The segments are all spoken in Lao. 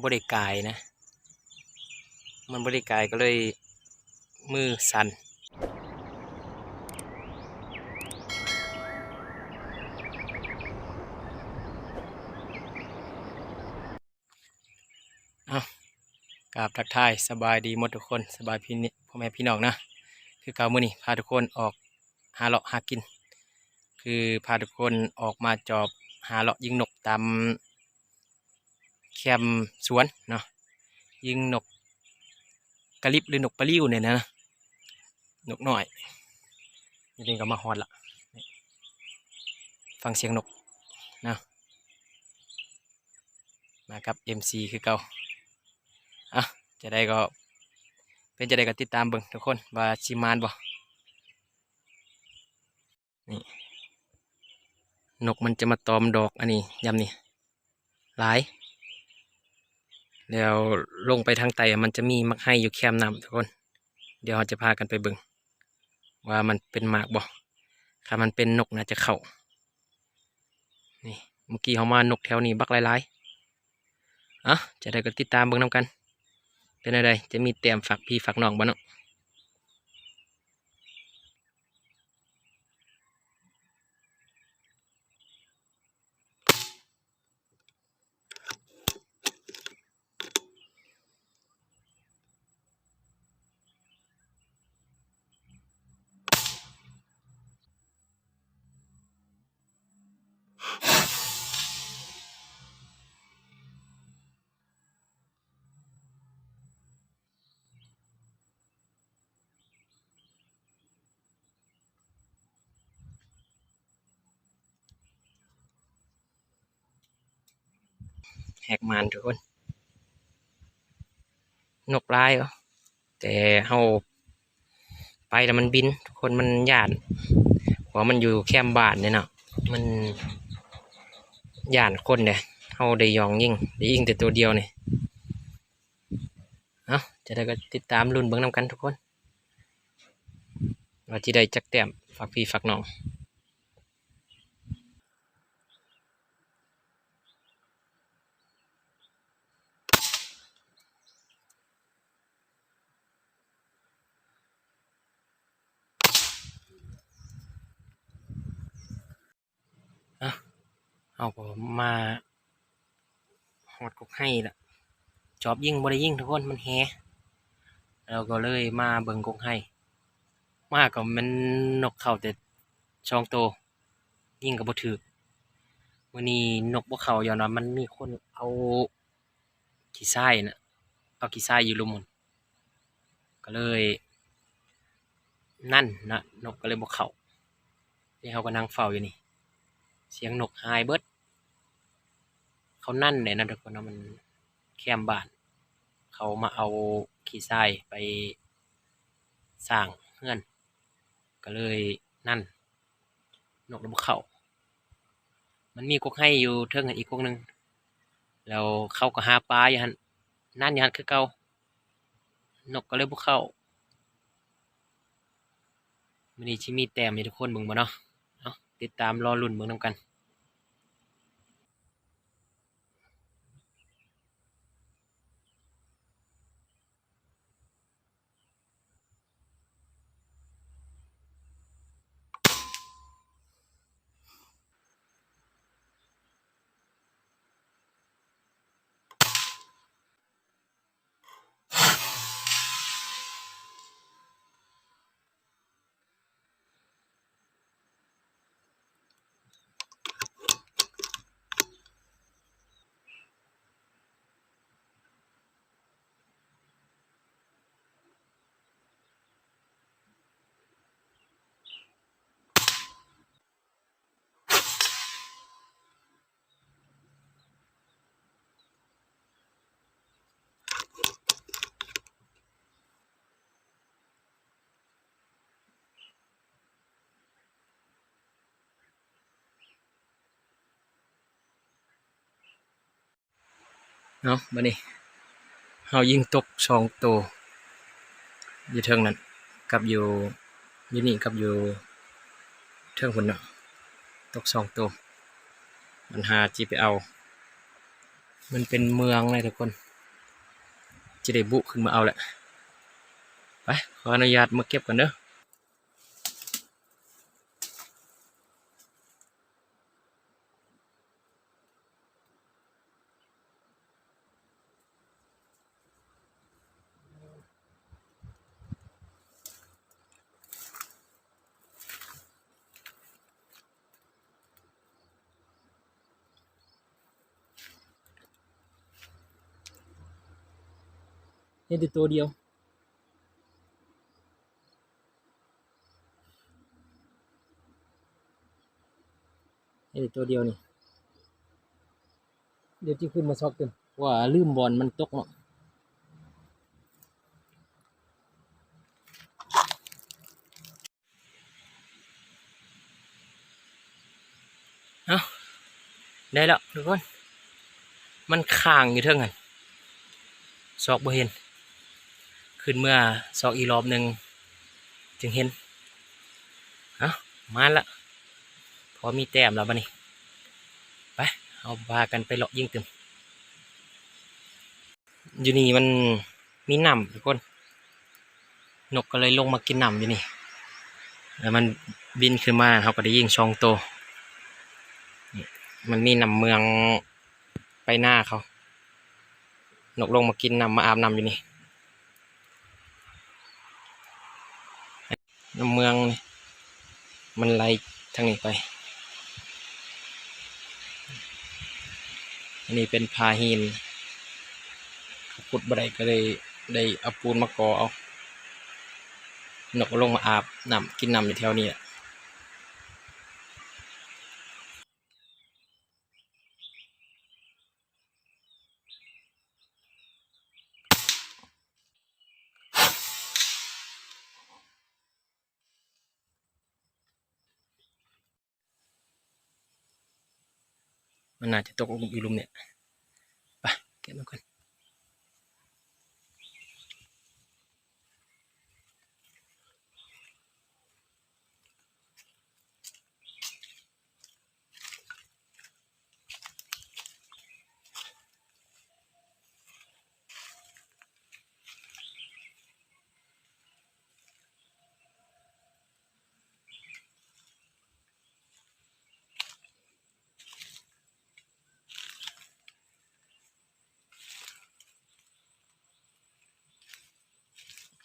ບໍ່ໄດ້ກາຍນະ ມັນບໍ່ໄດ້ກາຍ ກໍເລີຍມືສັ່ນ. ເອົາ ກາບທັກທາຍສະບາຍດີໝົດທຸກຄົນ ສະບາຍພີ່ ພໍ່ແມ່ພີ່ນ້ອງນະ. ຄືເກົ່າ ມື້ນີ້ພາທຸກຄົນອອກຫາເລາະຫາກິນ ຄືພາທຸກຄົນອອກມາຈອບຫາເລາະຍິງນົກຕາມແຄມສວນເນາະ ຍິງນົກກະລິບ ຫຼື ນົກປະລິວນີ້ນະ ນົກນ້ອຍ. ນີ້ເພິ່ນກໍມາຮອດລະ ຟັງສຽງນົກນະ. ມາກັບເອັມຊີຄືເກົ່າ. ອ່ະ ຈະໄດ້ກໍ ເປັນຈະໄດ້ກໍຕິດຕາມເບິ່ງທຸກຄົນວ່າຊິໝານບໍ່. ນີ້ ນົກມັນຈະມາຕອມດອກອັນນີ້ ຍາມນີ້ຫຼາຍ ແລ້ວລົງໄປທາງໃຕ້ ມັນຈະມີໝາກໄຮຢູ່ແຄມນ້ຳທຸກຄົນ. ດຽວເຮົາຈະພາກັນໄປເບິ່ງວ່າມັນເປັນໝາກບໍ່. ຄັນມັນເປັນນົກໜ້າຈະເຂົ້າ. ນີ້ ເມື່ອກີ້ເຮົາມານົກແຖວນີ້ບັກຫຼາຍໆ. ເອົ້າ ຈະໄດ້ກໍຕິດຕາມເບິ່ງນຳກັນ ເປັນແນວໃດ ຈະມີແຕ້ມຝາກພີ່ຝາກນ້ອງບໍ່ເນາະ. ແຮກໝານທຸກຄົນ ນົກຫຼາຍເນາະ ແຕ່ເຮົາໄປແລ້ວມັນບິນທຸກຄົນ ມັນຢ້ານ ເພາະມັນຢູ່ແຄມບ້ານເດ້ເນາະ ມັນຢ້ານຄົນເດ້. ເຮົາໄດ້ຢອງຍິງ ໄດ້ຍິງແຕ່ໂຕດຽວນີ້. ເອົ້າ ຈະໄດ້ກໍຕິດຕາມລຸ້ນເບິ່ງນຳກັນທຸກຄົນ ວ່າຊິໄດ້ຈັກແຕ້ມ ຝາກພີ່ຝາກນ້ອງ. ເອົ້າ ເຮົາກໍມາຮອດກົກໄຮລະ ຈອບຍິງບໍ່ໄດ້ຍິງທຸກຄົນ ມັນແຫ ແລ້ວກໍເລີຍມາເບິ່ງກົກໄຮ. ມາກໍແມ່ນນົກເຂົ້າແຕ່ສອງໂຕ ຍິງກໍບໍ່ຖືກ. ມື້ນີ້ນົກບໍ່ເຂົ້າ ຍ້ອນວ່າມັນມີຄົນເອົາ ຂີ້ຊາຍນະ ເອົາຂີ້ຊາຍຢູ່ລຸ່ມພຸ້ນ ກໍເລີຍນັ້ນນະ ນົກກໍເລີຍບໍ່ເຂົ້າ. ນີ້ເຮົາກໍນັ່ງເຝົ້າຢູ່ນີ້ ສຽງນົກຫາຍເບິດ. ເຂົານັ້ນແຫຼະນະທຸກຄົນເນາະ ມັນແຄມບ້ານ ເຂົາມາເອົາຂີ້ຊາຍໄປສ້າງເຮືອນ ກໍເລີຍນັ້ນ ນົກລະບໍ່ເຂົ້າ. ມັນມີກົກໄຮຢູ່ເທິງຫັ້ນອີກກົກໜຶ່ງ ແລ້ວເຂົາກໍຫາປາຢູ່ຫັ້ນ ນັ້ນຢູ່ຫັ້ນຄືເກົ່າ ນົກກໍເລີຍບໍ່ເຂົ້າ. ມື້ນີ້ຊິມີແຕ້ມໃຫ້ທຸກຄົນເບິ່ງບໍ່ເນາະ? ເອົາ ຕິດຕາມລໍລຸ້ນເບິ່ງນຳກັນ. ເນາະ ບາດນີ້ເຮົາຍິງຕົກສອງໂຕ ຢູ່ເທິງນັ້ນ ກັບຢູ່ ຢູ່ນີ້ກັບຢູ່ເທິງພຸ້ນເນາະ ຕົກສອງໂຕ. ບັນຫາຊິໄປເອົາ ມັນເປັນເມືອງເດ້ທຸກຄົນ ຈະໄດ້ບຸຂຶ້ນມາເອົາແຫຼະ. ໄປ ຂໍອະນຸຍາດມາເກັບກ່ອນເດີ. ເຫັນແຕ່ໂຕດຽວ ເຫັນແຕ່ໂຕດຽວນີ້ ດຽວຊິຂຶ້ນມາຊອກຕື່ມ ວ່າລືມບ່ອນມັນຕົກເນາະ. ເອົ້າ ໄດ້ແລ້ວທຸກຄົນ ມັນຄ້າງຢູ່ເທິງຫັ້ນ ຊອກບໍ່ເຫັນ ຂຶ້ນເມືອຊອກອີກລອບໜຶ່ງຈຶ່ງເຫັນ. ເອົ້າ ມາລະ ພໍມີແຕ້ມແລ້ວບັດນີ້. ໄປ ເຮົາພາກັນໄປເລາະຍິງຕື່ມ. ຢູ່ນີ້ມັນມີນ້ຳທຸກຄົນ ນົກກໍເລີຍລົງມາກິນນ້ຳຢູ່ນີ້ ແລ້ວມັນບິນຂຶ້ນມາ ເຮົາກໍໄດ້ຍິງສອງໂຕ. ມັນມີນ້ຳເມືອງໄປນາເຂົາ ນົກລົງມາກິນນ້ຳ ມາອາບນ້ຳຢູ່ນີ້. ນ້ຳເມືອງນີ້ ມັນໄຫຼທາງນີ້ໄປ. ອັນນີ້ເປັນຜາຫີນ ຂຸດບໍ່ໄດ້ ກໍເລີຍໄດ້ເອົາປູນມາກໍ່ເອົາ. ນົກກໍລົງມາອາບນ້ຳ ກິນນ້ຳຢູ່ແຖວນີ້ແຫຼະ. ມັນໜ້າຈະຕົກລົງຢູ່ລຸ່ມນີ້ ໄປ ເກັບມັນກ່ອນ.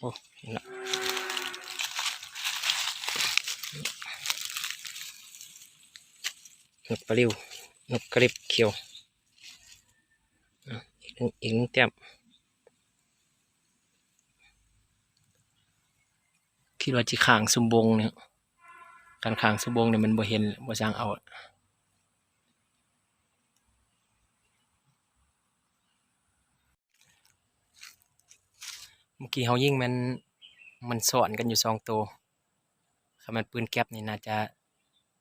ໂອ້ ເຫັນລະ ນົກປາລິວ ນົກກະລິບຂຽວ. ອະ ອີກໜຶ່ງ ອີກໜຶ່ງແຕ້ມ. ຄິດວ່າຊິຄ້າງຊຸມວົງນີ້ ຄັນຄ້າງຊຸມວົງນີ້ມັນບໍ່ເຫັນ ບໍ່ຊ່າງເອົາ. ເມື່ອກີ້ເຮົາຍິງແມ່ນມັນຊ້ອນກັນຢູ່ສອງໂຕ ຄັນແມ່ນປືນແກັບນີ້ໜ້າຈະ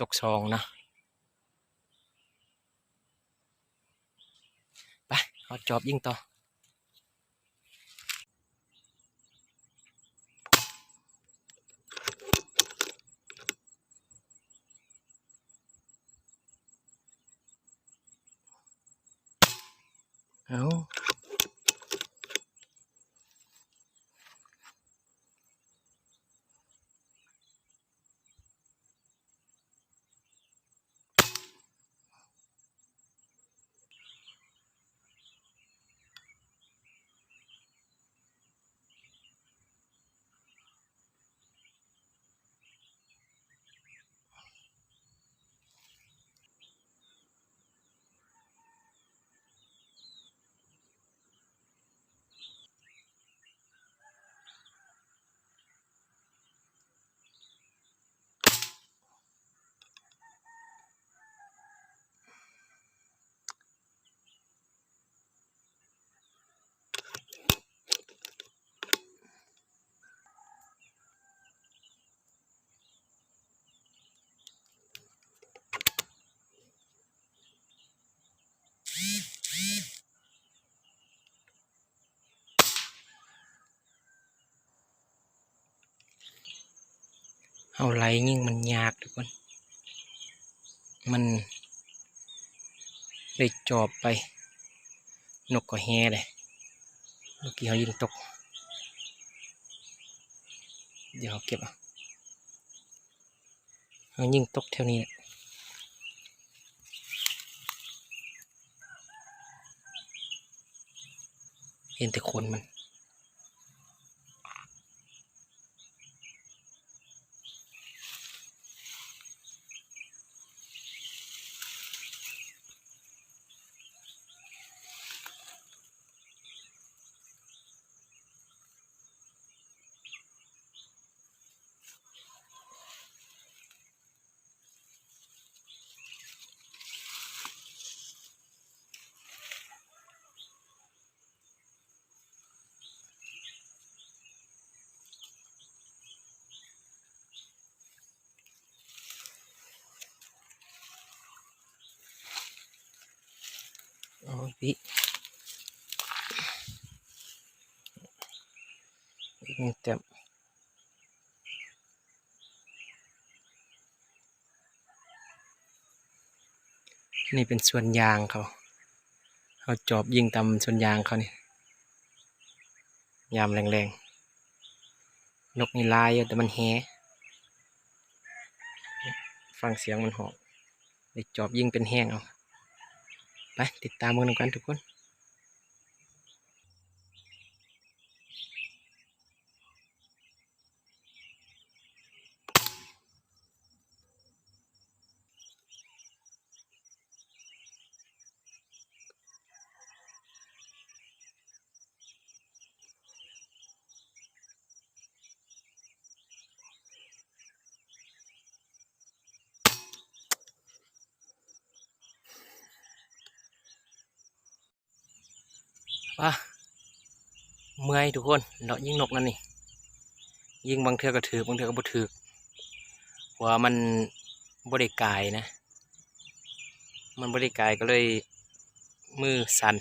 ຕົກສອງເນາະ. ໄປ ເຮົາຈອບຍິງຕໍ່. ເອົາ. ເຮົາໄລ່ຍິງມັນຍາກທຸກຄົນ ມັນໄດ້ຈອບໄປ ນົກກໍແຮ່ເດ້. ເມື່ອກີ້ເຮົາຍິງຕົກ ດຽວເຮົາເກັບເອົາ ເຮົາຍິງຕົກແຖວນີ້ແຫຼະ ເຫັນແຕ່ຂົນມັນ. ໂອ້ຍ ອີກໜຶ່ງແຕ້ມ. ນີ້ເປັນສວນຢາງເຂົາ ເຮົາຈອບຍິງຕາມສວນຢາງເຂົານີ້ ຍາມແລງໆ ນົກນີ້ຫຼາຍຢູ່ ແຕ່ມັນແຮ່ ຟັງສຽງມັນຮ້ອງ ໄດ້ຈອບຍິງເປັນແຮງເອົາ. ໄປຕິດຕາມເບິ່ງນຳກັນທຸກຄົນ. ປະ ເມື່ອຍທຸກຄົນ ເລາະຍິງນົກນັ້ນນີ້ ຍິງບາງເທື່ອກໍຖືກ ບາງເທື່ອກໍບໍ່ຖືກ ເພາະວ່າມັນບໍ່ໄດ້ກາຍນະ ມັນບໍ່ໄດ້ກາຍກໍເລີຍມືສັ່ນ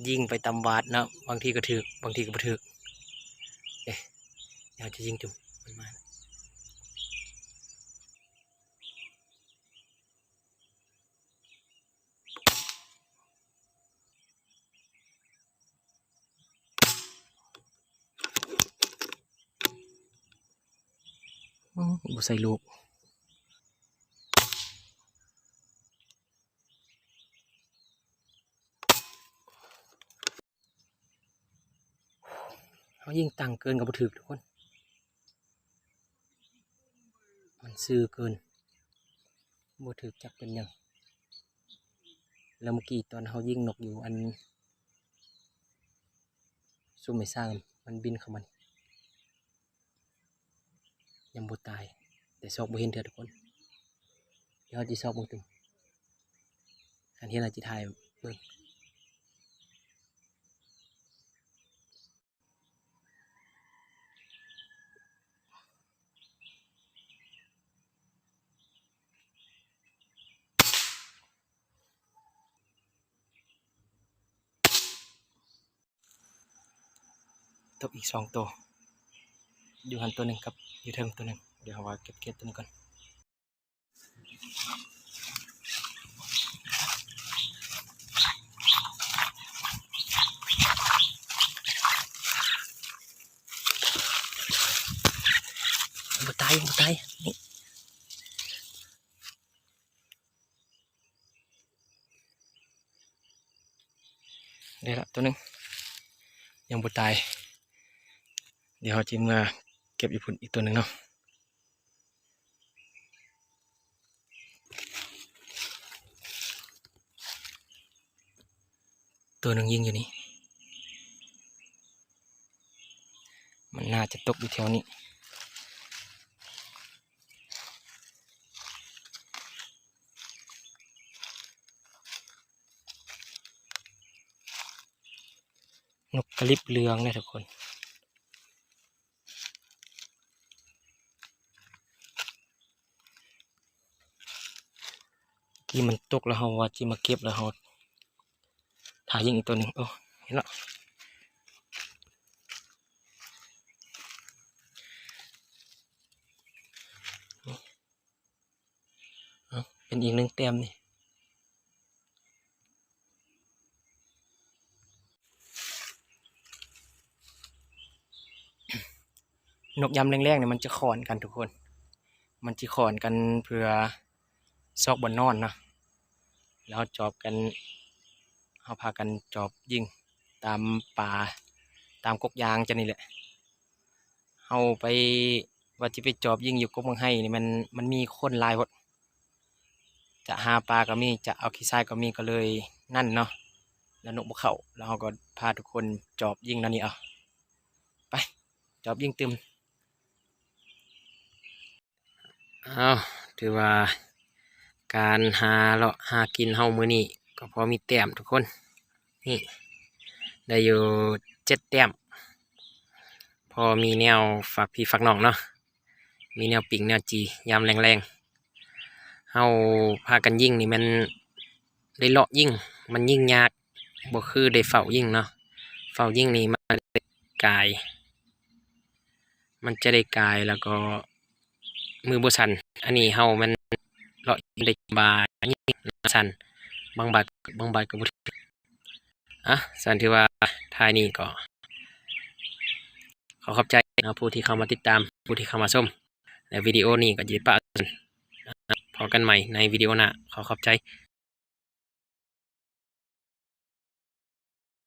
ຍິງໄປຕາມວາດເນາະ ບາງທີກໍຖືກ ບາງທີກໍບໍ່ຖືກ. ເອີ ດຽວເຮົາຈະຍິງຈຸ່ມມັນມາ. ໂອ້ ບໍ່ໃສ່ລູກ. ເຮົາຍິງຕັ້ງເກີນກໍບໍ່ຖືກທຸກຄົນ ມັນຊື່ເກີນ ບໍ່ຖືກຈັກເປັນຫຍັງ. ແລ້ວເມື່ອກີ້ຕອນເຮົາຍິງນົກຢູ່ອັນຊຸມໄມ້ຊາງ ມັນບິນເຂົ້າມານີ້ ຍັງບໍ່ຕາຍ ແຕ່ຊອກບໍ່ເຫັນເທື່ອທຸກຄົນ. ດຽວເຮົາຊິຊອກເບິ່ງຕື່ມ ຄັນເຫັນແລ້ວຊິຖ່າຍເບິ່ງ. ຕົກອີກສອງໂຕ ຢູ່ຫັ້ນໂຕໜຶ່ງກັບຢູ່ເທິງໂຕໜຶ່ງ. ດຽວເຮົາວ່າເກັບເຂດໂຕນີ້ກ່ອນ. ບໍ່ຕາຍ ບໍ່ຕາຍ ນີ້ ໄດ້ລະໂຕໜຶ່ງ ຍັງບໍ່ຕາຍ. ດຽວເຮົາຊິເມືອເກັບຢູ່ພຸ້ນອີກໂຕໜຶ່ງເນາະ. ໂຕໜຶ່ງຍິງຢູ່ນີ້ ມັນໜ້າຈະຕົກຢູ່ແຖວນີ້. ນົກກະລິບເຫຼືອງເດ້ທຸກຄົນ. ກີ້ມັນຕົກແລ້ວ ເຮົາວ່າຊິມາເກັບ ແລ້ວເຮົາຖ້າຍິງອີກໂຕໜຶ່ງ. ໂອ້ ເຫັນແລ້ວ ເອົາ ເປັນອີກໜຶ່ງແຕ້ມນີ້. ນົກຍາມແລງໆນີ້ມັນຈະຂ້ອນກັນທຸກຄົນ ມັນຈະຂ້ອນກັນເພື່ອຊອກບ່ອນນອນເນາະ ແລ້ວເຮົາຈອບກັນ ເຮົາພາກັນຈອບຍິງຕາມປ່າ ຕາມກົກຢາງຈັ່ງນີ້ແຫຼະ. ເຮົາໄປ ວ່າຊິໄປຈອບຍິງຢູ່ກົກໝາກໄຮນີ້ ມັນ ມັນມີຄົນຫຼາຍໂພດ ຈະຫາປາກໍມີ ຈະເອົາຂີ້ຊາຍກໍມີ ກໍເລີຍນັ້ນເນາະ ແລ້ວນົກບໍ່ເຂົ້າ ແລ້ວເຮົາກໍພາທຸກຄົນຈອບຍິງແນວນີ້ເອົາ ໄປ ຈອບຍິງຕື່ມ. ອ້າວ ຖືວ່າການຫາເລາະຫາກິນເຮົາມື້ນີ້ກໍພໍມີແຕ້ມທຸກຄົນ ນີ້ ໄດ້ຢູ່ເຈັດແຕ້ມ ພໍມີແນວຝາກພີ່ຝາກນ້ອງເນາະ ມີແນວປີ້ງແນວຈີ່ຍາມແລງໆ ເຮົາພາກັນຍິງນີ້ແມ່ນໄດ້ເລາະຍິງ ມັນຍິງຍາກ ບໍ່ຄືໄດ້ເຝົ້າຍິງເນາະ ເຝົ້າຍິງນີ້ມັນຈະໄດ້ກາຍ ມັນຈະໄດ້ກາຍ ແລ້ວກໍມືບໍ່ສັ່ນ ອັນນີ້ເຮົາແມ່ນເລາະຍິງໄດ້ບາດຍິງສັ່ນ ບາງບາດ ບາງບາດກໍບໍ່ຖືກ. ອະ ຊັ້ນຖືວ່າທ້າຍນີ້ກໍຂໍຂອບໃຈເນາະ ຜູ້ທີ່ເຂົ້າມາຕິດຕາມ ຜູ້ທີ່ເຂົ້າມາຊົມ ແລະ ວິດີໂອນີ້ກໍຈະປະ ພໍ້ກັນໃໝ່ໃນວິດີໂອໜ້າ ຂໍຂອບໃຈ.